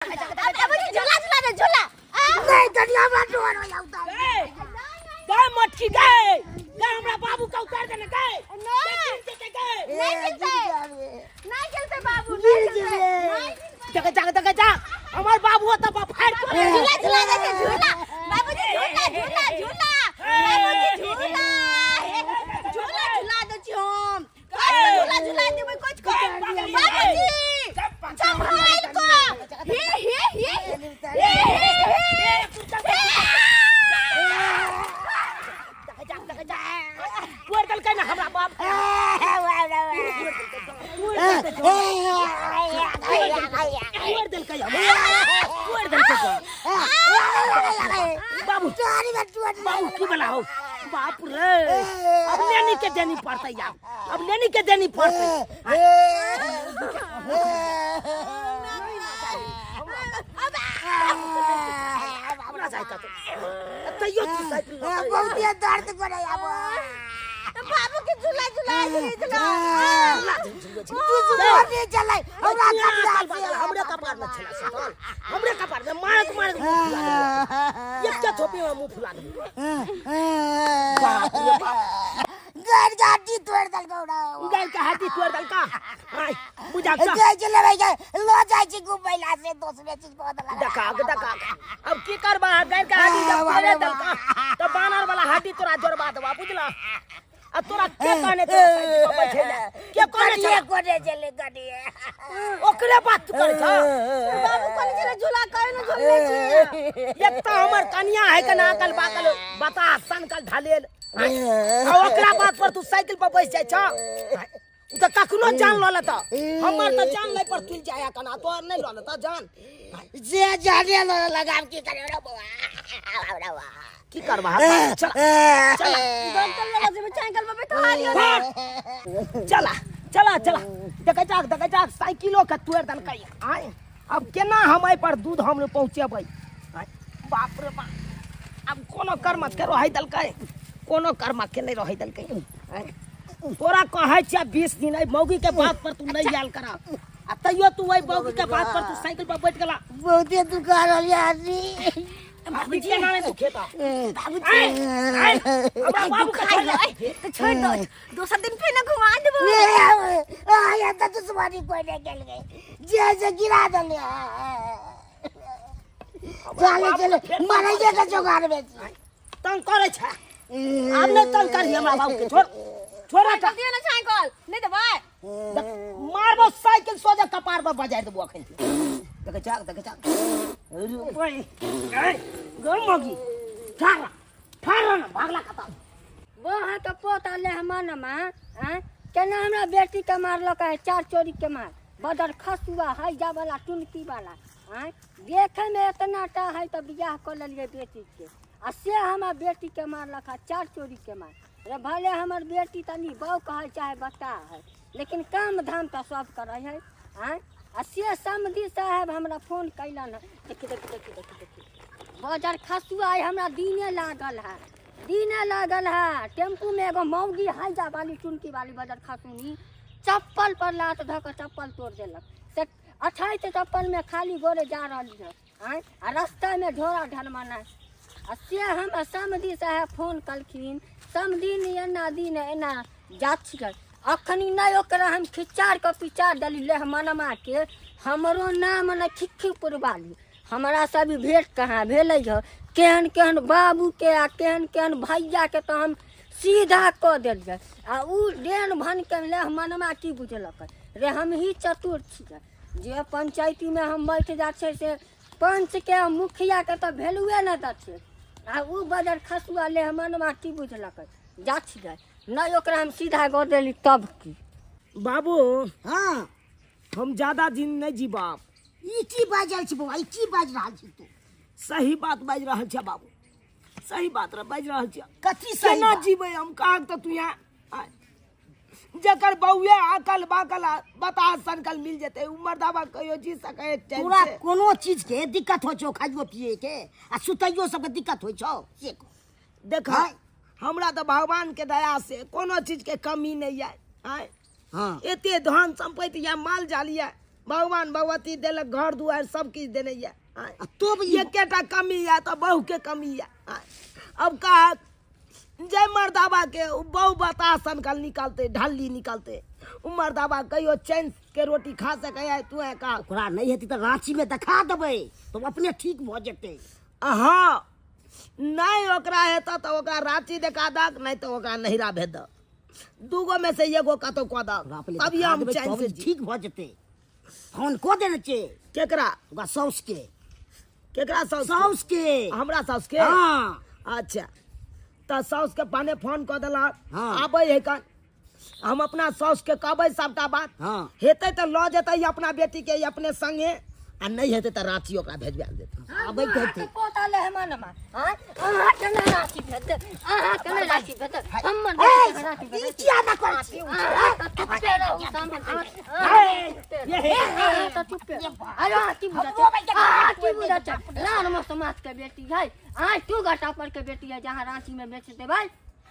अब झूला झूला दे झूला। नहीं कनिया, हमरा डर हो जाता। गए मटकी, गए गए, हमरा बाबू का उतार देने गए। नहीं। गए गए। नहीं खेलते, नहीं खेलते बाबू, नहीं खेलते, नहीं। देखे जा, देखे जा, हमार बाबू तो फाड़ के झूला झूला दे झूला बाबूजी, झूला झूला झूला बाबूजी, झूला झूला झूला दे छी हम। कौन झूला झूला देबै? कुछ को बाबूजी संभाल को। हे हे हे हे हे हे। तोड़ देलकै ने हमरा बाप, तोड़ देलकै हमरा, तोड़ देलकै। बाबू, बाबू की बला हो? बाप रे, अब लेनी के देनी पड़तै यार, अब लेनी के देनी पड़तै। हमरा जाय कतौ तैयो तू साइकिल लऽ कऽ बहुते दर्द करे आब। बाबू के झूला झूला दे, झूला। तू नहीं चलै हमरा कपड़ा से। हमरे कपार में छला सटल, हमरे कपार में मारत मारत मुंह फुला देबो, एक थोपी में मुंह फुला देबो। बाप रे बाप। गाड़ी गाड़ी तोड़ देलकौ रे। गाय के हाथी तोड़ देलका। आय बुझा का जाय छै लेबै के लो जाय छै घुमैला से दोसरे चीज को देलक। देखा देखा, अब की करबा? गाय के हाथी जब तोड़े देलका त बानर वाला हाथी तोरा जोड़बा देबा, बुझला? आ तोरा के कहने तोरा साइकिल पर बैठे ले? के कहने गड़िए छला? कोने चले गड़िए। ओकरे बात तू करे छ? बाबू कोने छले झूला? कहे न झूलने छी। एक तो हमर कनिया है के ना अकल बाकल बता सनकल ढालेल, आ ओकरा बात पर तू साइकिल पर बैस जाइ छ। उ त कखनो जान ल लेता, हमर त जान लै पर तुल जाय कना, तोर नहीं ल लेता जान। जे जाने लो लगाम, की करे रे बौआ रे बौआ? की करबा? चल चल। डॉक्टर लगा जेबै, साइकिल पर बैठा लियो। चला चला चला। देखै जाक, देखै जाक, साइकिलो के तोड़ि देलकै। आय, अब केना हम एहि पर दूध हम पहुँचेबै? आय, बाप रे बाप, आब कोनो कर्म के रहै देलकै, कोनो कर्म के नहि रहै देलकै। आय, तोरा कहै छियै 20 दिन एहि मौगी के बात पर तू नहि आयल कर, आ तैयो तू एहि मौगी के बात पर तू साइकिल पर बैठ गेला। बहुते दुकान रहल आदमी। बाबूजी केना नहि दुखेता? बाबूजी। आय, आय, हमरा बाबू के दुखाइ छोड़ि है तऽ छोड़ि दो, दोसर दिन फेर घुमा देबो। आया त दुश्मनी कोई नहीं गेल गए, जे जे गिरा देले। चले चले, मरैये के जोगाड़ में छी। तंग करै छै, आब नहि तंग करही हमरा बाबू के। छोड़ छोड़ हटा। दियो ने साइकिल, नहि देबै? देख, मारबो साइकिल सोझे कपार पर बजाय देबो अखन। देखै छाक, देखै छाक। अरे ओए, ए, गौ मगी, ठार रह, ठार रह ना, भागला कता। वो अहाँके पोता ले मनमा आँय केना हमरा बेटीके मारलक है चार चोरी के मार बदर खसुआ हैजा वाला टुनकी वाला। आँय, देखैमे एतना टा है तऽ बियाह कऽ लेलियै बेटीके, आ से हमरा बेटीके मारलक है चार चोरी के मार रे। भले हमर बेटी तनी बौक है चाहे बता है, लेकिन काम धाम तऽ सब करै है। आँय, आ से समधी साहेब हमरा फोन कैलन है। देखी देखी देखी देखी देखी, बजर खसुआ आइ हमरा दिने लागल है, दिने लागल है। टेम्पू में एगो मौगी हैजा वाली चुनकी वाली बजर खसुनी चप्पल पर लात धऽ कऽ चप्पल तोड़ देलक। से अछैत चप्पल में खाली गोरे जा रहली है। आँय, आ रास्तामे ढोरा ढलमना, आ से हम समधी साहेब फोन कलखिन। समधी ने एना दिन एना जात छिकै अखनी नहि, ओकरा हम खिचार कऽ पिचार देली ले मनमा के। हमरो नाम ने खिखी पुरवाली। हमरा सब ई भेंट कहाँ भेलै हँ? केहन केहन बाबूके आ केहन केहन भैयाके तऽ हम सीधा कऽ देलियै, आ उ डेन भनके ले मनमा की बुझलकै रे? हमही चतुर छियै जे पंचायतीमे हम बैठ जाइ छै से पंचके मुखियाके तऽ वैल्यूए नहि दै छै। आ उ बजर खसुआ ले मनमा की बुझलकै? जा छियै नहि, ओकरा हम सीधा कऽ देली तब की। बाबू। हाँ। हम ज्यादा दिन नहीं जीबाब। ई की बाजल छी बौआ? ई की बाजि रहल छी तू? सही बात बाजि रहल छै बाबू, सही बात रह बाजि रहल छै। कथी सही केना बात? जीबै हम? कहक तऽ तू यहाँ आय। जकर बौए अकल बाकल आ बताह सनकल मिल जेतै, उ मर्दाबा कहियो जी सकै है चैन तोरा से? कोनो चीज के दिक्कत होइ छौ? खाइयो पिए के आ सुतैयो सबके दिक्कत होइ छौ से कह। देख, आँय? हमरा तऽ भगवान के दया से कोनो चीज के कमी नहीं है। आँय? हाँ। एते धन संपत्ति या माल जाल या भगवान भगवती देलक घर दुआरि सब किछु देने यऽ। आ तो भी एकेटा कमी यऽ तऽ बहु के कमी यऽ। अब कहा जय मर्दाबा के उ बहु बताह सनकल निकलते ढल्ली निकलते उ मर्दाबा कहियो चैन के रोटी खा सकै है तू है का। ओकरा नहीं हेतै तऽ रांची में देखा देबै तऽ अपने ठीक भऽ जेतै। हाँ नहीं ओकरा हेतै तऽ ओकरा रांची देखा दक नहीं तऽ ओकरा नहिरा भेज दक दूगो में से एगो कतौ कऽ दक ओकरा पहिले तभी देखा हम देबै चैन तब से जी। ठीक भऽ जेतै। फोन कऽ देने छै। केकरा? ओकरा साउस के। केकरा साउस? साउस के। हमरा साउस के? हाँ। अच्छा तऽ साउस के पाने फोन कऽ देलक। हाँ। आबै है कन हम अपना साउस के कहबै सबटा बात। हाँ। हेतै तऽ लऽ जेतै अपना बेटी के अपने संगे आ नहीं हेतै तऽ रांची ओकरा भेजबा देतै। आबै के हेतै। पोता ले हेमा नमा। हाँ? अहाँ के नहि रांची भेज देब। अहाँ के नहि रांची भेज देब। हमर बेटी के रांची भेज ई देब। किया ना करै छी? अहाँ तऽ चुपे रहू सामने। अहाँ चुपे रहू। अहाँ तऽ चुपे रहू। अरे अहाँ की बुझै छी? अहाँ की बुझै छी? लाल मसमात के बेटी है। अहाँ टू घाटा पर के बेटी है जहाँ रांची में बेच देबै।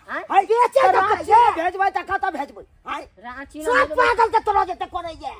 आँय? है, बेचे तऽ देबै। रांची भेजबै तऽ कतऽ भेजबै? आँय? रांची में सब भेजबै। पागल के तोरा जेते करैया।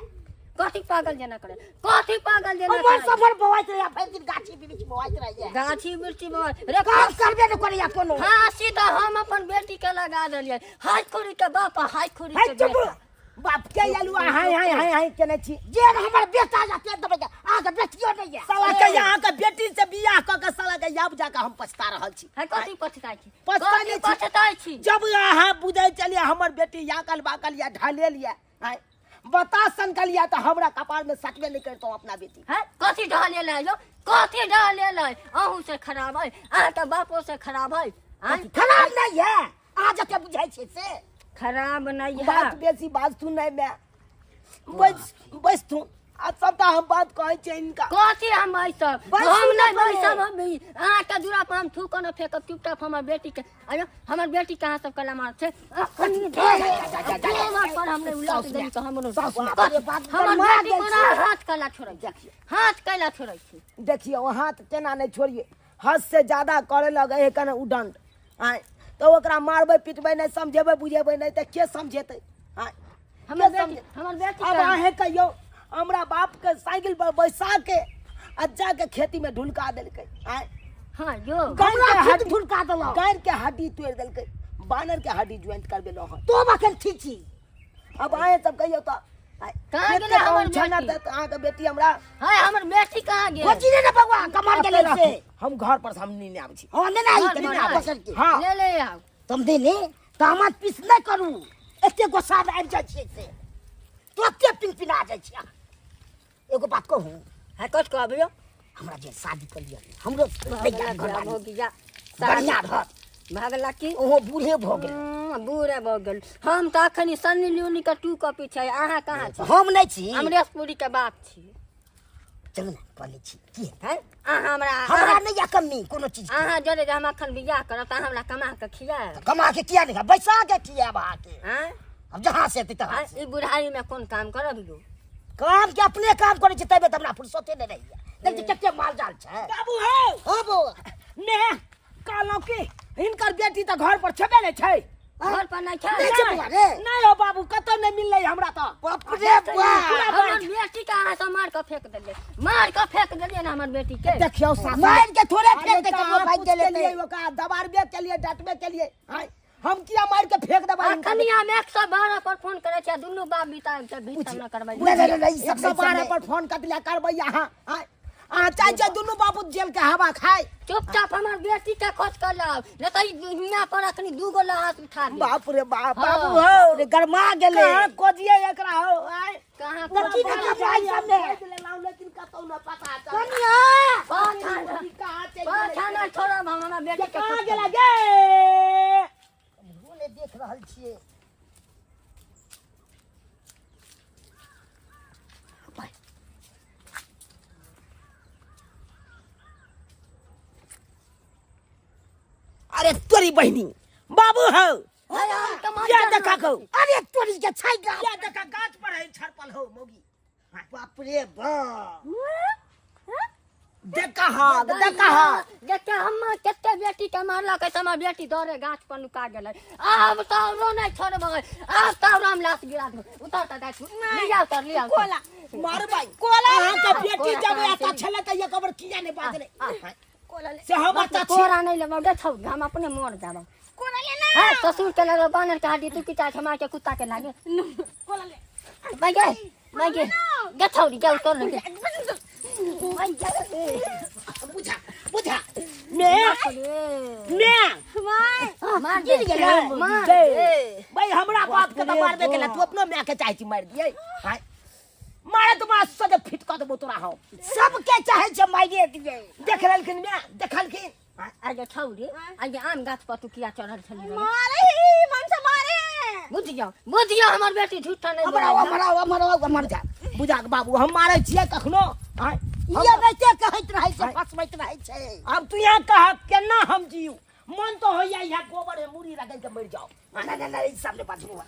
कथी पागल जेना करे? कथी पागल जेना हमर करे? सफर बौआइत रहैया भरि दिन गाछी वृक्ष बौआइत रहैया। गाछी वृक्षी बौआइत रे काम करबे नहि करैया कोनो। फांसी तऽ हम अपन बेटी के लगा देलियै। हाय खोरी के बाप हाय खोरी है के चुप। बेटा। बाप के आलू हाय हाय हाय हाय केने छी। जे हमर बेटा जाके देबै अहाँके बेटियो नहि यऽ। साला के अहाँके बेटी से बियाह कऽ के साला के आब जाके हम पछता रहल छी। है कथी पछताइ छी? पछताइ नहि कथी छी। पछताइ छी? जब अहाँ बुझै छलियै हमर बेटी याकल बाकल या ढालेल या आँय, बताह सनकल या तऽ हमरा कपार में सटबे नहि करितहुँ अपना बेटी। है कथी ढालेल है यौ? कथी ढालेल है? अहूँ से खराब है, अहाँके बापो से खराब है। आँय? खराब नहीं है, अहाँ जते बुझै छियै से। खराब नहीं है। बात बेसी बाजथुन नहि माय, बैस बैसथुन आ सबटा हम बात कहै छियै हिनका। कथी हम बैसब? बैसू हम ने नहि पहिले। बैसब, हम भी। अहाँके दूरा पर हम थूको नहि फेकब, चुपचाप हमर बेटी के आयो, हमर बेटी के अहाँ सब कला मार छै। अखनी गोबर पर हम नहि उलट देली तऽ हमरो हमर बेटी कोना हाथ कला छोड़ै छै? हाथ कला छोड़ै छै? देखियौ हाथ केना नहि छोड़ियै, हद से ज्यादा करे लगै है कने उदंड। आँय तऽ ओकरा मारबै पिटबै नहि, समझेबै बुझेबै नहि तऽ के समझेतै? आँय हमर के बेटी समझे? हमर बेटी अब के अहें कहियौ हमरा बाप के साइकिल पर बैसा के आ जाके खेती में ढुलका देलकै। आँय हाँ यो गाय के हमरा खुद हड्डी ढुलका देलक। गाय के हड्डी तोड़ि देलकै, बानर के हड्डी ज्वाइंट करबेलहुँ हन। तो अखन ठीक छी। अब अहें सब कहियौ तऽ आँय, कहाँ खेत गेलै के हमर कहूँ छना बेटी? तऽ अहाँके बेटी हमरा हाय हमर बेटी कहाँ गेल? खोजी ने बउआ कमाल गेलै अकेला से। हम घर पर से हम नीने आबै छी। हाँ, लेने आई घर तनी पर ना आबै। पकड़ के। हाँ। ले ले आउ। समझे ने तामस पीस नहि करू, एते गुस्सा में आबि जाइ छियै से तुरते पिनपिना जाइ छियै। एगो बात कहू? हाँ कथ कहबियो? हमरा जे शादी कर लिअ हमरो भगला घरवाली भऽ गया। बढ़िया रहत। भगला की? ओहो बूढ़े भऽ गेल। बूढ़े भऽ गेल। हम तऽ अखनी सन्नी लियोनी के 2 कॉपी छै, अहाँ कहाँ छी? हम नहि छी। अमरेश पुरी के बाप छी। चलू ने कऽ लै छी। की हेतै? अहाँ हमरा हमरा नहि यऽ कमी कोनो चीज के। अहाँ जरे जे हम अखन बियाह करब तऽ अहाँ हमरा कमा के खियाएब। कमा के किया नहि खायब? बैसा के खियाएब अहाँके। आँय? अब जहाँ से हेतै तहाँ आँय, से। ई बुढ़ारी में कोन काम करब यौ? काम के अपने काम करै छी तबे तऽ हमरा फुर्सते नहि रहैया। देख छी कते माल जाल छै। बाबू हौ। हँ बौआ। ने कहलहुँ कि हिनकर बेटी तऽ घर पर छेबे नहि छै। घर पर नहि छै? नहि छै बौआ रे। नहि हो बाबू, कतौ नहि मिललै हमरा तऽ। बाप रे बाप। हमर बेटी के अहाँ सब मार के फेंक देलियै, मार के फेंक देलियै ने हमर बेटी के। देखियौ सासु। मार के थोड़े अरे फेंक दे, कहाँ ककरो भागि पूछ गेलै के लिए तऽ। ओकरा दबारबे के लिए, डांटबे के लिए। आँय, हम किया मार के फेंक देबै हिनका? अखनी हम 112 पर फोन करै छियै, दुनू बाप बिता के भीतर न करबै। नहि, नहि, नहि, ई सब 112 पर फोन कटला करबै अहाँ। आँय, अहाँ चाहै छियै दुनू बाबू जेल के हवा खाय? चुपचाप हमर बेटी के खोज कर लाउ, नहि तऽ ई हियाँ पर अखनी 2 गो लहास उठा देब। बाप रे बाप, हाँ। बाबू हौ। रे गरमा गेलै। कहाँ खोजियै एकरा हौ? आँय? कहाँ तऽ की खोजियै? देखबै भाइ सामने? खोजि लेलहुँ, लेकिन कतौ न पता चलल। कनिया! पाछाँ बेटी कहाँ चलि गेलै? पाछाँ नहि छोड़ब हम हमर बेटी के। कहाँ खोज गेलै गे? हमहूँ नहि देख रहल छियै। अरे तोरी बहिनी बाबू हौ। अरे हम तऽ मर या जाना। देखा कौ। अरे तोरी के छै गाछ। या देखा गाछ पर है छड़पल हौ मौगी। बाप रे बाप। देखा देखा। देखे हम कते बेटी के मारलक है, हमर बेटी दौड़े गाछ पर नुका गेलै। आब तऽ औरो नहि छोड़बै, आब तऽ औरो हम लाश गिरा देबै। उतर तऽ जाइ छी, लिया उतर, लिया उतर। कोला मारबै कोला अहाँ के बेटी कोला जब कहाँ एतऽ छै? छलै तऽ एक बेर किया नहि बाजलै? कोला ले से हम बाप रे, एतऽ छी। तोरा नहि लेबौ गे छौ, हम अपने मर जाबौ। कोला ले ना। हाँ, ससुर के लगो बानर के हड्डी, तू की चाहे हमरा के कुत्ता के लागे? कोला ले। मैं गे, मैं गे गे छौरी गे, उतर न गे। मैं गे। बुझा बुझा मे मे। माय मार दे, गिर गेलै। मार दे। दे। भाई हमरा बाप के तऽ मारबे केला, तू अपनो माय के चाहे छी मारि दियै। हाय मारे तो मार सदे फिट कऽ देबो तोरा हम। सबके चाहे छै मारिए दियै। देख लेलखिन माय, देखलखिन। आगे छौरी, आगे आम गाछ पर तू किया चढ़ल छली रे? मारे ही मन से मारे। बुझ जाओ, बुझ जाओ, हमर बेटी झूठा नहीं हमरा बोलै। हमरा हमरा हमर जा बुझा के बाबू, हम मारै छियै कखनो? आँय, हम- ये बेटे कहैत रहै छै, फसबैत रहै छै। आब तू यहाँ कह केना हम जीव? मन तो होइया यहाँ गोबर है मुड़ी रगड़ के मर जाओ। ना ना ना, ई सब ने बाजू हुआ।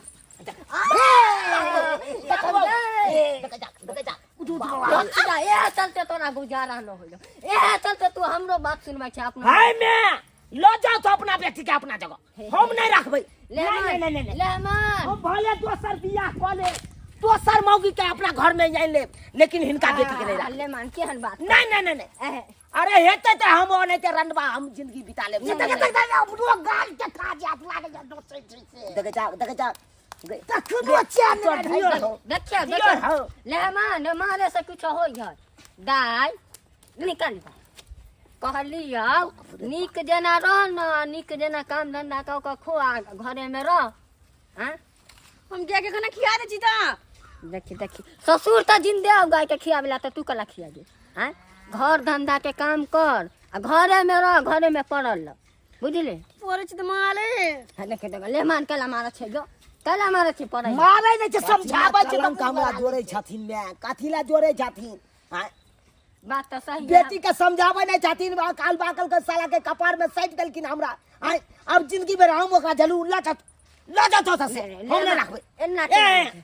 ए चलते तोरा गुजारा न होइलो, ए चलते तू हमरो बात सुनबै छै अपना। हाय मैं लो जाओ तो अपना बेटी के अपना जगह, हम नहीं रखबै। ले नहीं, मान, नहीं, नहीं, नहीं। ले मान। हम भले दोसर बियाह कऽ ले, दोसर मौगी के अपना घर में जाइन ले, लेकिन हिनका बेटी के नहीं आ, रख। ले मान, केहन बात? नहीं नहीं नहीं नहीं। एहे, अरे हेतै तऽ हम ओनाहिते रंडवा हम जिंदगी बिता लेब। देखे देखे देखे, अपनो गाल के खा जात लागे जा दोसै छै से। देखे जा, देखे जा। तखनो चैन तोर नहि दियर रहै। हौ। देखिए, दियर देखिए। हौ। ले मान, मारे से कुछ होई है दाय निकल जा। कहलियौ नीक जेना रह न, नीक जेना काम धंधा कऽ कऽ खो आ घरे में रह। हाँ? हम गाय के खाना खिया दे छी त। देखी देखी, ससुर तऽ जिंदे आउ गाय के खियाबे ला, तऽ तू कला खिया दे? हाँ, घर धंधा के काम कर आ घरे में रह, घरे में पड़ल रह, बुझली? पड़ै छी त मारे। हाँ, देखे देखे, ले मान, कला मारै छै गो, कला मारै छै पड़ै। मारै नहि छै, समझाबै छै। कलंक हमरा जोड़ै छथिन माय, कथी ला जोड़ै छथिन? आँय? बात तऽ सही है। बेटी के समझाबै नहि छथिन, काल बाकल के साला के कपार में सटि देलखिन हमरा। आँय, आब जिंदगी भरि हम ओकरा झेलू? लऽ जाउ, लऽ जाउ तो से, हम नहि राखबै। एना ए। केना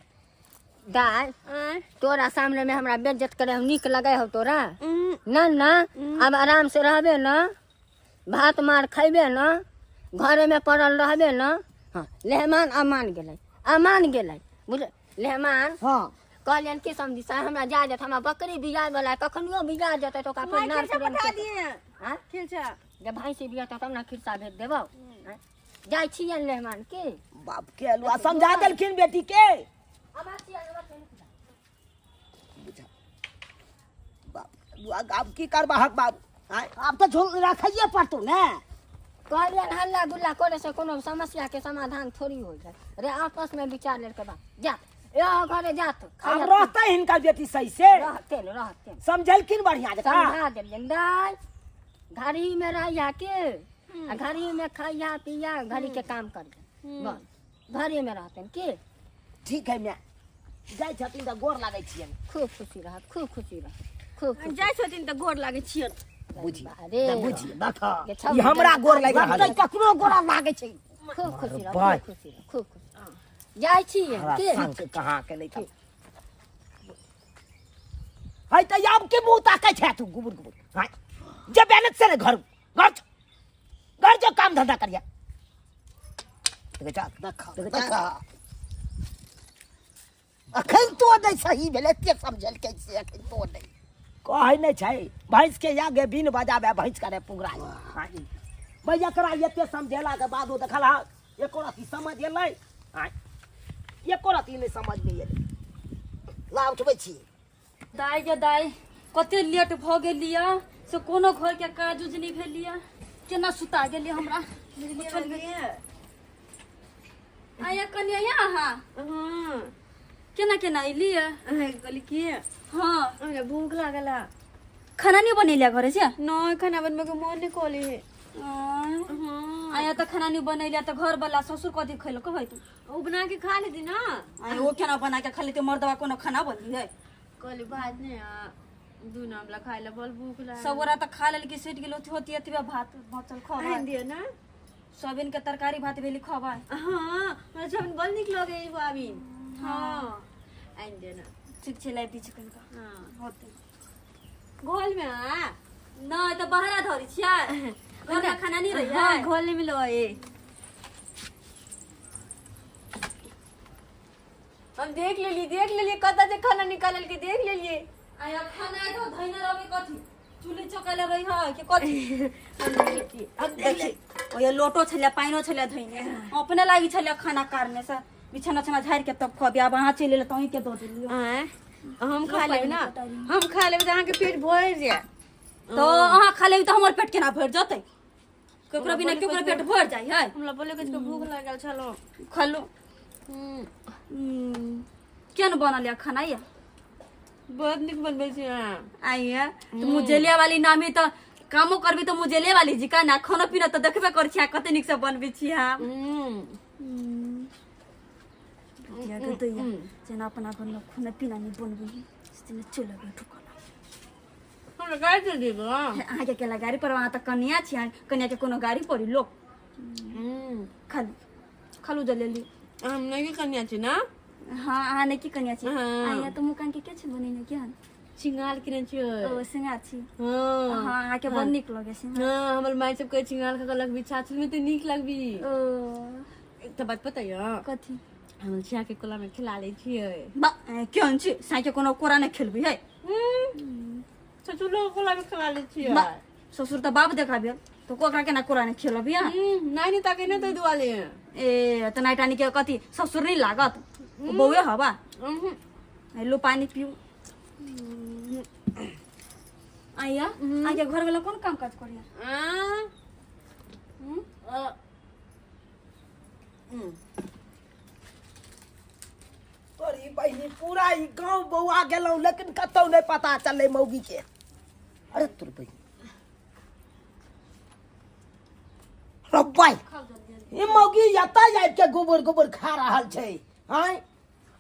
दाय? आँय? तोरा सामने में हमरा बेज्जत करे हम नीक लगे हो तोरा? उम्म, ना ना, अब आराम से रहबे न, भात मार खैबे न, घरे में पड़ल रहबे न। हाँ लेहमान, अब मान गेलै, अब मान गेलै, बुझ लेहमान। हाँ। कहलियनि की समझी साहब, हमरा जा जेतै, हमरा बकरी बिया वाला कखनियो बिया जेतै तऽ ओकरा फेर माय नार खिरसा पुरन पठा के- दिए। आँय? खिरसा। जब भैंसी बिया तब ने खिरसा भेज देबौ। आँय? जाइ छियनि लेहमान की? बाप के अलुआ समझा देलखिन बेटी के। बुझा बाप अलुआ, आब की करबहक बाबू? आँय? आब तऽ झोल राखैये पड़तौ ने। कहलियनि हल्ला गुल्ला करे से कोनो समस्या के समाधान थोड़ी हो जाए रे, आपस में विचार लेल के बाद जा यो घरे जात। आब रहतै हिनकर बेटी सही से? रहते न, रहते न। समझलखिन बढ़िया जकाँ? समझा देलियनि। दाय घड़ी में रहिया के आ घड़ी में खाइया पिया, घड़ी के काम करिया, बस घरे में रहते की। ठीक है माय, जाइ छथिन तऽ गोर लागै छियनि। खूब खुशी रहत, खूब खुशी रहत, खूब खुशी। जाइ छथिन त गोर लागै छियन। बुझी अरे तऽ बुझी देख। गे छौ। ई हमरा गोर लागि रहल लगतै है। ककरो गोरा लागै छै। खूब खुशी रह, बाय। खूब खुशी रह, खूब खुशी। जाइ छियै हमरा के? संग कहाँ के नहि था है तऽ आब के मुँह ताकै छै तू गुबुर गुबुर? हाय जे बैलेंस से ने घर घर जो, घर जो काम धंधा करिया। देखै छह? देख। देखै देख। छह? अखन तो नहि सही भेलै, एते समझलकै से अखन तो नहि। कहै नहि छै भैंस के आगे बिन बजाबे भैंस करे पुगराइ। भाई एकरा एते समझेला के बादो देखल हक एको रत्ती समझ एलै? आँय, एको रत्ती नहि समझ मे एलै। ला उठबै छी। दाइ गे दाइ, कते लेट भऽ गेलियै से कोनो घरके काज उज नहि भेलियै, केना सुता गेलियै हमरा कुछो नहि भेल। आया कनिया अहाँ? हाँ। केना केना एलियै? अहाँके कहली की? हाँ। हमरा भूख लागल है। खाना नहीं बनेलियै घरे से? नहीं, खाना बनबे के मन नहीं कहली है। आँय। हाँ। आया तऽ खाना नहीं बनेलियै तऽ घर वाला ससुर कथी खैलक होइत? ओ बना के खा लेती ना। आय ओ केना बना के खा लेतै? मर्दवा कोनो खाना बनी है? कहली भात नहीं आ दून आमला खाय ला, बड़ भूख लागल। सब गोरा तऽ खा लेलकै, सटि गेल होती होती एतबे भात बचल खबै। आनि दिअ ना। सोयाबीन के तरकारी भात भेली खबै। हाँ, हमरा सोयाबीन बड़ नीक लगै है सोयाबीन। हाँ, आनि दिअ ना। ठीक छै, लाबि दै छी कनिका। हाँ। होतै घोल में आ। नहि तऽ बहरा धरै छियै घरमे खाना नहि रहै हाँ घोल मिलो ये हम देख लेलिए, देख लेलिए कतऽ से खाना निकालल के, देख लेलिए। आया खाना आइ तो धैने रहबे कथी चूल्ही चौका रही है कि कथी? हम देखै छियै, अब देखी ओए लोटो छलै, पानिओ छलै धैने, अपने लागी छलै खाना कारने से बिछाना छना झाड़ि के तब खुआबी। आब अहाँ चलि एलै तऽ अहीँके दऽ देलियै। आँय, हम खा लेबै ना, हम खा लेबै तऽ अहाँके पेट भरि जायत। तऽ अहाँ खा लेबै तऽ हमर पेट केना भरि जेतै? केकरो बिना केकरो पेट भरि जाइ है? हमरा बोले के भूख लागल छलो। खलू केहन बनल यऽ खाना यऽ? बहुत नीक बनबै छी अहाँ। आइए तऽ मुजेलिया वाली नामी तऽ कामो करबी तऽ मुजेले वाली जी का ना, खाना पीना तऽ देखबे करै छी अहाँ कते नीक से बनबै छी हम। दैया के दैया जेना अपना घर में खाना पीना नहीं बनबै से चलि अबै ठुकल। हमरा गाड़ी दे देबो। अहाँके केला गाड़ी पर? अहाँ तऽ कनिया छी, कनिया के कोनो गाड़ी पड़ी लोक? खालू खालू जलेली। हम नहीं कन्या छी ना। हाँ, अहाँ नहि की कनिया छी। हाँ। आइया तऽ मुँह कान के के छै बनेने केहन? छिंगाल किने छियै। ओ सिंगार छी? हाँ। हाँ, अहाँके बड़ नीक लगै छै। हाँ, हमर माय सब कहै छिंगाल खा के लगबी छाछ में तऽ नीक लगबी। ओ एकटा बात पता यऽ? कथी? हम छिया के कोला में खिला लै छियै। बा केहन छी, साँके कोनो कोरा नहि खेलबी है? ससुरो के कोला में खिला लै छियै। बा ससुर तऽ बाप देखा भेल तऽ ओकरा केना कोरा नहि खेलबी अहाँ? नहीं नहीं ताके नहीं तो दुआले। ए तऽ नाइटानी के कथी ससुर नहि लागत? ओ बौए हवा। ए, लो पानी पीऊ। आइया अहाँके घर वाला कोन काम काज करिया? तोरी बहिनी, पूरा ई गाँव बौआ गेलहुँ लेकिन कतौ नहि पता चललै मौगी के। अरे तोर बहिनी रब्बाई, ई मौगी एतऽ आबि के गोबर गोबर खा रहल छै। आँय,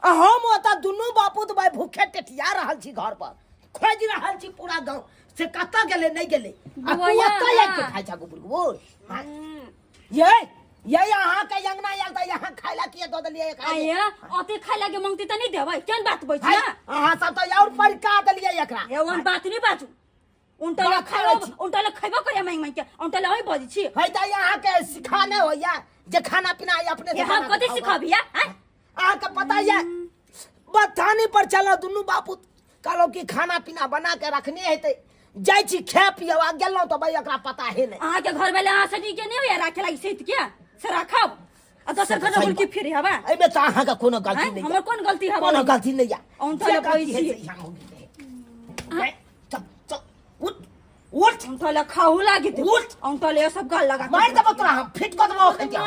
आ हम ओतऽ दुनू बापूत भाय भूखे टेटिया रहल छी, घर पर खोजि रहल छी पूरा गाँव से कतऽ गेलै नहि गेलै, आ तू बौआ, ओतऽ आबि के खाइ छह गोबर गोबर? आँय? ये अहाँ के अंगना आयल तऽ यहाँ खाय ला किए दऽ देलियै एकरा? आइया ओते खाय लागे मंगती तऽ नहि देबै? केहन बात बैठ हाय, ना? अहाँ सब तऽ और परिका देलियै एकरा। ए ओहन बात नहि बाजू। उनटा ले बात करै खाओ छी। उनटा ले खैबो करिया मांगि मांगि के, उनटा ले अहीं बजै छी। है तऽ अहाँ के सिखा नहि होइया जे खाना पीना अपने से ए हम बना के कथी खाउ। सिखबिया? आँय? अहाँ के पता ये बथानी पर चलो दुनू बापू, कहलहुँ कि खाना पीना बना के रखने हेतै, जाइ छी खाय पियब आ गेलहुँ तऽ भाई एकरा पता हे नहि। अहाँके घर वाला अहाँ से नीके नहि होइया राखे लागी सैत के से राखब आ दोसर घर सही में की बात। फिर हवा। एहिमे तऽ अहाँके कोनो गलती आँय? नहि। हमर कोन गलती हवा? कोनो गलती नहि या। अहूँ तऽ जे लगबै गलती है छी। से यहाँ होगी। है, चल चल, उठ उठ। औंठा खाहू लागी ते उठ। औंठा ले सब गाल लगा के मारि देबो तोरा, हम फिट कऽ देबो एखन के।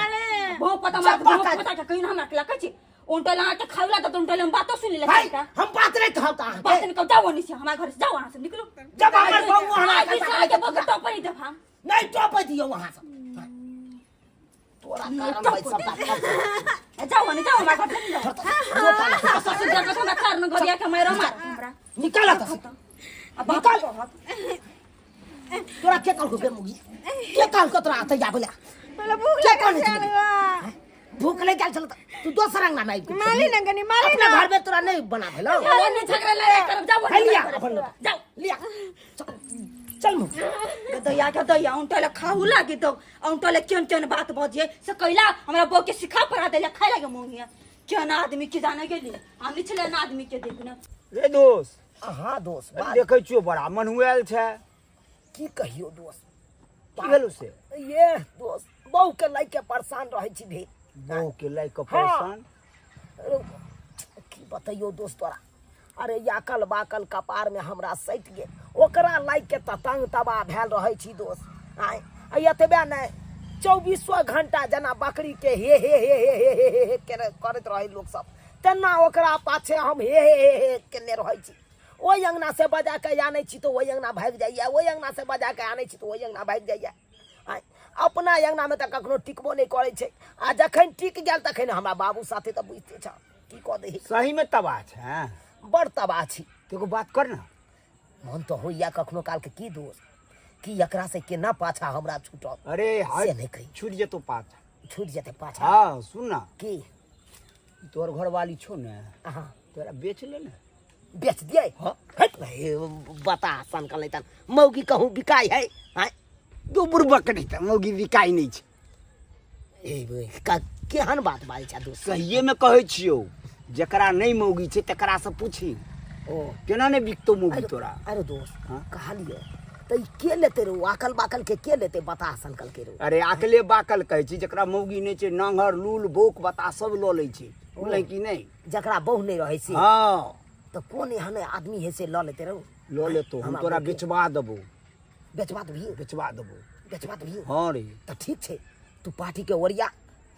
बहु पता चल, मार बहु पता। पता के कहियो हमरा के लकै छी औंठा ला के खाऊ ला त औंठा ले हम बातो सुनि ले। भाई चारिटा हम बात नहीं कहब तऽ अहाँके बात नहीं कहू, जाओ ओनी से, हमरा घर से जाओ, अहाँ से निकलू। जब हमर बहू हमरा आइ भी से आके बगल टॉप नहीं देब हम। नहीं टोपै दियौ अहाँ सब, तोरा कारण भाई सबटा ए, जाओ ओनी जाओ, हमरा घर से निकलो। ससुर जगह हमरा कारण घरिया के मारो मार हमरा। निकाल तऽ आ बाप निकाल। कहत। तोरा के कहलको बे मुगी, के कहलको तोरा आते जाबे ला? हमरा भूख के लागल कहने छल। छलै? भूख नहि गेल छल तऽ तू दोसर अंगना में आबि के मारी ना कनी, मारी अपना ना। घर में तोरा नहीं बना भेलो? ओनी झगड़ा लड़ाई करब, जाओ ओनी है लिया झगड़ा अपन करब। लोटा। जाओ। लिया, चल चल मुगी। के दैया के दैया औंटा ले खाहू लागी तो औंटा ले केहन केहन बात बजिए से कैला हमरा बहू के सिखा पढ़ा देले खाय लागे मोंगिया। केहन आदमी के जाने गेली हम नहीं छले ना आदमी के देखने। रे दोस्त। अहाँ दोस्त बात। देखै छियौ बड़ा मनुआयल छै। की कहियौ दोस्त। की भेलौ से? ये दोस्त, बहू के लय के परेशान रहै छी भेल। बहू के लय के परेशान? अरे, की बतैयौ दोस्त तोरा, अरे याकल बाकल कपार में हमरा सटि गेल, ओकरा लागि के तऽ तंग तबाह भेल रहै छी दोस्त। आँय, आ एतबे नहि, चौबीसो घंटा जेना बकरी के हे हे हे हे हे हे हे हे केने करैत रहै लोक सब, तेना ओकरा पाछे हम हे हे हे हे केने रहै छी। ओहि अंगना से बजा के आनै छी तऽ ओहि अंगना भागि जाइए, ओहि अंगना से बजा के आनै छी तऽ ओहि अंगना भागि जाइए। आँय, अपना अंगना में तऽ कखनो टिकबो नहि करै छै, आ जखन टिक गेल तखन हमरा बाबू साथे तऽ बुझिते छह की कऽ दही। सही में तबाह छै? बड़ तबाह छी। तो एगो बात कर ना। मन तऽ होइया कखनो काल के की दोस्त कि एकरा से केना पाछा हमरा छूटत। अरे से हट, नहि कही। छूट जेतो पाछा। छूट जेतै पाछा? हाँ, सुन ना। की? तोहर घरवाली छौ ने? हाँ। तोरा बेच ले ने। बेच दिए हाँ। हट हे, बता सन कल तन मौगी कहूँ बिकाई है आय दू बुड़बक नहीं तऽ मौगी बिकाइ नहि छै ए बे, केहन बात बाजै छै दोस्त सहिए में कहै छियौ जकरा नहि मौगी छै तकरा से पूछी ओ केना नहि बिकतौ मौगी तोरा अरे दोस्त हाँ? कहलियो तऽ ई के लेते रो आकल बाकल के के लेते बता सन कल के रो अरे आकले बाकल कहै छी जकरा मौगी नहि छै नांगर लूल बौक बता सब लऽ लै छै बुझलै कि नहि जकरा बहु नहि रहै से हँ तऽ कोन एहन आदमी है से लऽ लेते रहो लऽ लेतौ हम हमरा तोरा बौके। बेचबा देबौ बेचबा देबही बेचबा देबौ बेचबा देबही हँ रे तऽ ठीक छै तू पार्टी के ओरिया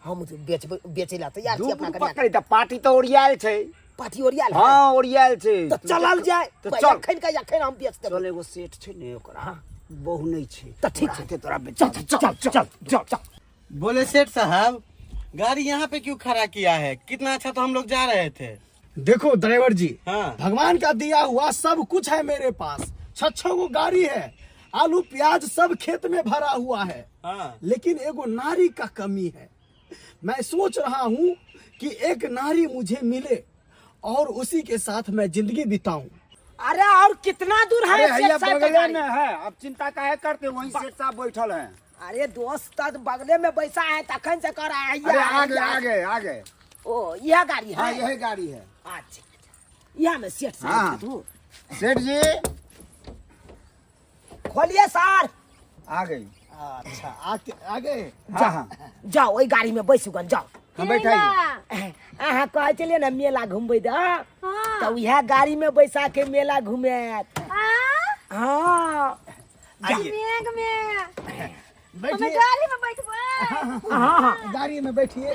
हम बेचबै बेचै लए तैयार दू छी अपना कन्या पकड़े तऽ पार्टी तऽ ओरियायल छै पार्टी ओरियाल है हँ ओरियायल छै तऽ चलल जाय तऽ पहिले चल एखन के एखन हम बेच देबै चल एगो सेठ छै ने ओकरा बहु नहि छै तऽ ठीक छै ओकरा तोरा बेच चल चल चल चल चल बोले सेठ साहब गाड़ी यहाँ पे क्यों खड़ा किया है कितना अच्छा तो हम लोग जा रहे थे देखो ड्राइवर जी हाँ। भगवान का दिया हुआ सब कुछ है मेरे पास छह गो गाड़ी है आलू प्याज सब खेत में भरा हुआ है हाँ। लेकिन एगो नारी का कमी है मैं सोच रहा हूँ कि एक नारी मुझे मिले और उसी के साथ मैं जिंदगी बिताऊं अरे और कितना दूर है अरे सेठ हैया साहब का बगले गाड़ी? में है अब चिंता काहे करते वहीं सेठ साहब बैठल हैं अरे दोस्त त बगले में बैसा है तखन से कर रहा है अरे आगे आगे आगे ओ यह गाड़ी है हाँ यही गाड़ी है अच्छा यह में सेठ साहब हाँ। तू सेठ जी खोलिए सर आ गई अच्छा आके आगे हाँ हाँ जाओ ओहि गाड़ी में बैसू गन जाओ हम बैठाइए अहाँ कहै छलियै ने मेला घुमबै दऽ तऽ उएह गाड़ी में बैसा के मेला घुमायत हाँ मेघ में हमें बैठिए गाड़ी में बैठबै हाँ हाँ गाड़ी में बैठिए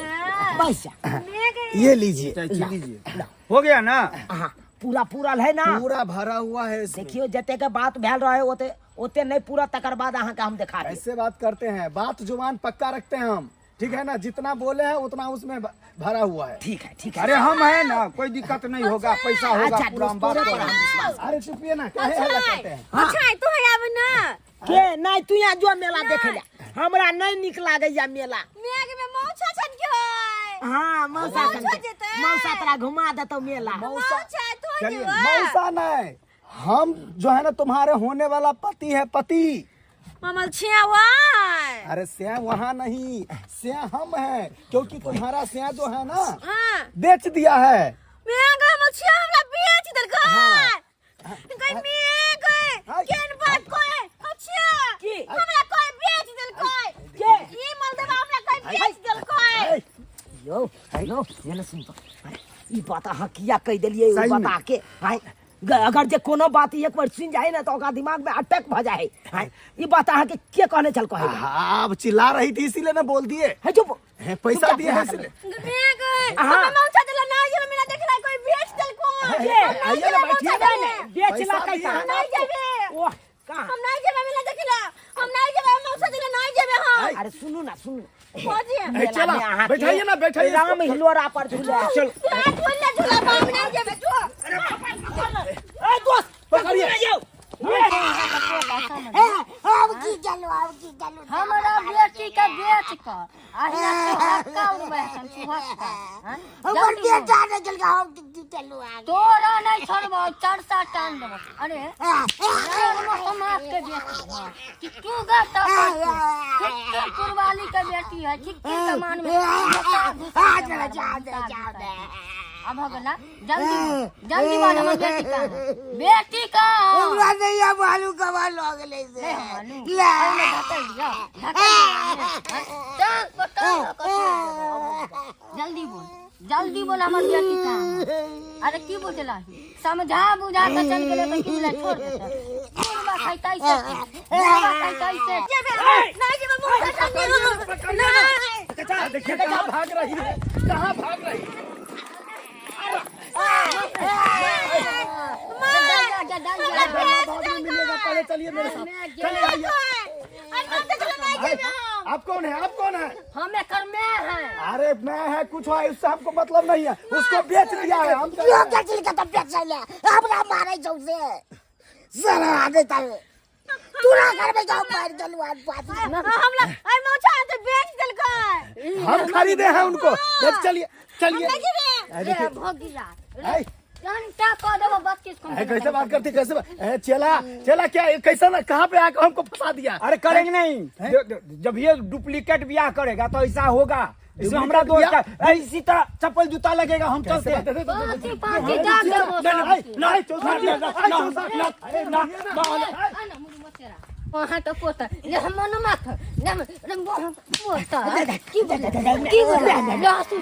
बैस जा मेघ ये लीजिए लीजिए हो गया ना हाँ पूरा पूरा है ना पूरा भरा हुआ है इसमें। देखियो जते के बात भेल रहे ओते ओते नहीं पूरा तकर बाद अहाँ के हम देखा देब ऐसे बात करते हैं बात जुबान पक्का रखते हैं हम ठीक है ना जितना बोले हैं उतना उसमें भरा हुआ है ठीक है ठीक है अरे हम है ना कोई दिक्कत नहीं होगा पैसा होगा अच्छा, पूरा हम दोस्तों बात पर करेंगे। हम विश्वास अरे चुपिए ना काहे हल्ला करते हैं अच्छा तू है आब ना के नहीं तू यहाँ जो मेला देखे जा हमरा नहीं निक लागैया मेला मेघ में मौछा छन के होय हाँ मौसा मौसा संगे। जेतै। मौसा तोरा घुमा देतौ मेला मौछा तू चलिए, जेबा मौसा नहीं हम जो है ना तुम्हारे होने वाला पति है पति ममल छिया वाय अरे स्या वहाँ नहीं स्या हम है क्योंकि तुम्हारा स्या जो है ना हां बेच दिया है मेघ हमर छिया हमरा बेच देलकै गई मेघ हाँ। केन बात कोई हम छिया की? हमरा कोई बेच देलकै के? ई मलदेवा हमरा कोई बेच देलकै यो हेलो ये ना सुन तो ई बात अहाँ किया कहि देलियै सही में। बता के आँय अगर जे कोनो बात एक बार सुन जाए ना तो ओकरा दिमाग में अटैक भ जाए आँय ई बात अहाँ के के कहने छल कहे हाँ, अब चिल्ला रही थी इसीलिए ना बोल दिए है चुप है, पैसा दिए हैं इसलिए मेघ हाँ। हमरा मौछा देला ना गेल मेरा देखला कोई बेच देलको के? आइए ना बैठिए ना। बेच पैसा ला दिए कैसा हैं ना नहीं जेबे ओह कहाँ हम नहीं जेबे मेला देखला हम नहीं जेबे मौसा देला नहीं जेबे हम अरे सुनू ना सुनू फौजी मेला चला, में अहाँ के बैठाइए ना, बैठाइए राम इसको। हिलोरा पर झूला चल तू झूला झूला हम नहीं जेबे जो ए दोस्त पकड़िए। जाओ अब की चलू अब की चलू हमरा बेटी के बेच कऽ अहिना चुहक्का उड़बै हन चुहक्का हँ? हमर जल्दी बेटा नहीं चल हम की चलू आगे तोरा नहीं छोड़बो चरसा टान देबो अरे हमर समाज के बेटी है कि तू गता कितने कुर्बानी के बेटी है कितने कमान में घुसा घुसा आ के जा मारबो, जा घुसा जा घुसा के। अब हो गेला जल्दी बोल, जल्दी बोल हमर बेटी का बेटी का हमरा नहीं अब आलू कमा लो गेलै से नहीं मालूम ले एहिमे धकेल दियौ धकेल दियौ टांग पर टांग लऽ कऽ छोड़ि देबौ। जल्दी बोल जल्दी बोल हमर बेटी का अरे की बुझला समझा बुझा के चल गेलै तऽ की बुझला छोड़ देतै बुढ़बा खैतै से की? बुढ़बा खैतै से की? जेबे नहीं जेबे मौसा छन नहीं देखिए कहाँ भाग रही है कहाँ भाग रही है जा, जा, जा, जा, जा। बाद में मिलेगा पहले चलिए मेरे साथ चलिए आइए अरे आप कौन है आप कौन है हम एकर मैं हैं अरे मैं है कुछ है उससे हमको मतलब नहीं है उसको बेच दिया है हम यो के चल के तब बेच ले हमरा मारै छौ से साला आगे तक तोरा घर में जाओ मार चलू आज बात हमरा अरे मौसा तो बेच देलकै हम खरीदे हैं उनको देख चलिए चलिए नहीं जेबे अरे देखिए रे भोगिला ऐ, डंटा कऽ देबो 32 है, कैसे बात करती कैसे है, चेला चेला क्या ये कैसा ना कहाँ पे आकर हमको फंसा दिया? अरे करेंगे नहीं, जब ये डुप्लीकेट ब्याह करेगा तो ऐसा होगा। इसमें हमरा दोस्त है, इसी तरह चप्पल जूता लगेगा, हम चलते हैं। पाँची पाँची दाग देबो नहीं, नहीं, नहीं, नहीं, वहाँ तो पोता ले हम मन माथ ले ले पोता की बोले की बोले लहसुन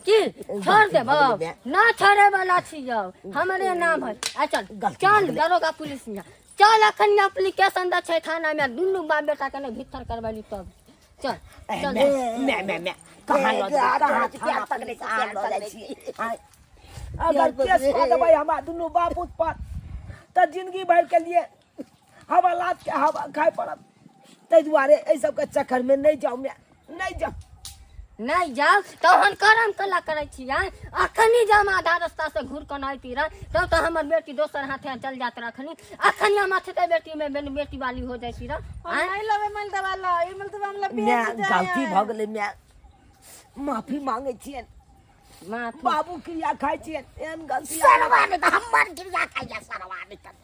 की छोड़ दे बाप ना छोड़े वाला छी जाओ हमरे नाम है आ चल चल दरोगा पुलिस में चल। अखन एप्लीकेशन द छै थाना में, दुनू बाप बेटा के ने भीतर करबैली तब चल चल। मैं मैं मैं कहाँ लऽ जेबै, कहाँ थाना पकड़ै छै, कहाँ लऽ जाइ छी? अगर केस कऽ देबै हमरा दुनू बापूत पर तऽ जिंदगी भरि के लिए हवा लात के हवा खाय पड़त। ताहि दुआरे एहि सबके चक्कर में नहि जाउ, मैं नहि जाउ। नहीं जाओ तहन करम कला करै छी आँय। अखनी जब हम आधा रास्ता से घूर कऽ आती रह तब तो हमर बेटी दोसर हाथे चल जात रखनी। अखनी हम अछते बेटी में बेटी वाली हो जाती रह। हम नहीं लेबै मल दवा ला, ई मल दवा हमरा मैं बेच जाय। गलती भऽ गेलै, मैं माफी मांगे छियनि। माफी बाबू क्रिया खाइ छियनि, एहन गलती सरवा नहि तऽ हमर क्रिया खाइया, सरवा नहि तऽ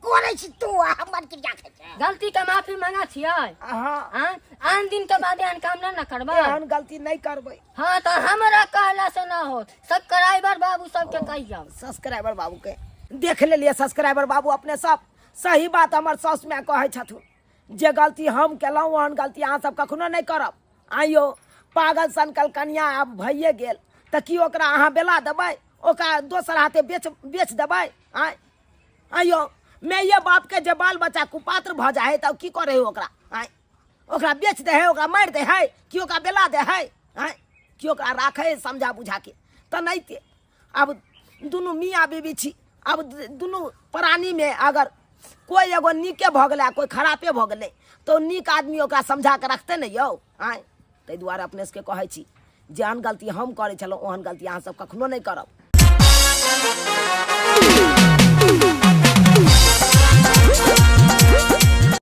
करै छी तू आ हमर क्रिया खाइ छै। गलती के माफी मांगा छियै? हाँ। आँय? आन दिन के बाद एहन काम ना करबै। एहन गलती नहि करबै। हाँ तऽ हमरा कहला से ना हो, सब्सक्राइबर बाबू सबके कहियौ। सब्सक्राइबर बाबू के देख लेलियै। सब्सक्राइबर बाबू अपने सब सही बात हमर साउस माय कहै छथुन, जे गलती हम केलहुँ ओहन गलती अहाँ सब कखनो नहि करब। आइयो पागल सनकल कनिया आब भइए गेल तऽ की ओकरा अहाँ बेला देबै? ओकरा दोसर हाथे बेच बेच देबै? आँय आइयो माइए बापके जे बाल बच्चा कुपात्र भऽ जाइ है तऽ की करै है ओकरा? आँय ओकरा बेच दै है, ओकरा मारि दै है कि ओकरा बेला दै है? आँय कि ओकरा राखै है समझा बुझा के? तऽ नहि ते आब दुनू मियाँ बीबी छी, आब दुनू प्राणीमे अगर कोइ एगो नीके भऽ गेलै आ कोइ खरापे भऽ गेलै तऽ नीक आदमी ओकरा समझा कऽ रखतै ने यौ। आँय ताहि दुआरे अपने सबके कहै छी, जेहन गलती हम करै छलहुँ ओहन गलती अहाँ सब कखनो नहि करब।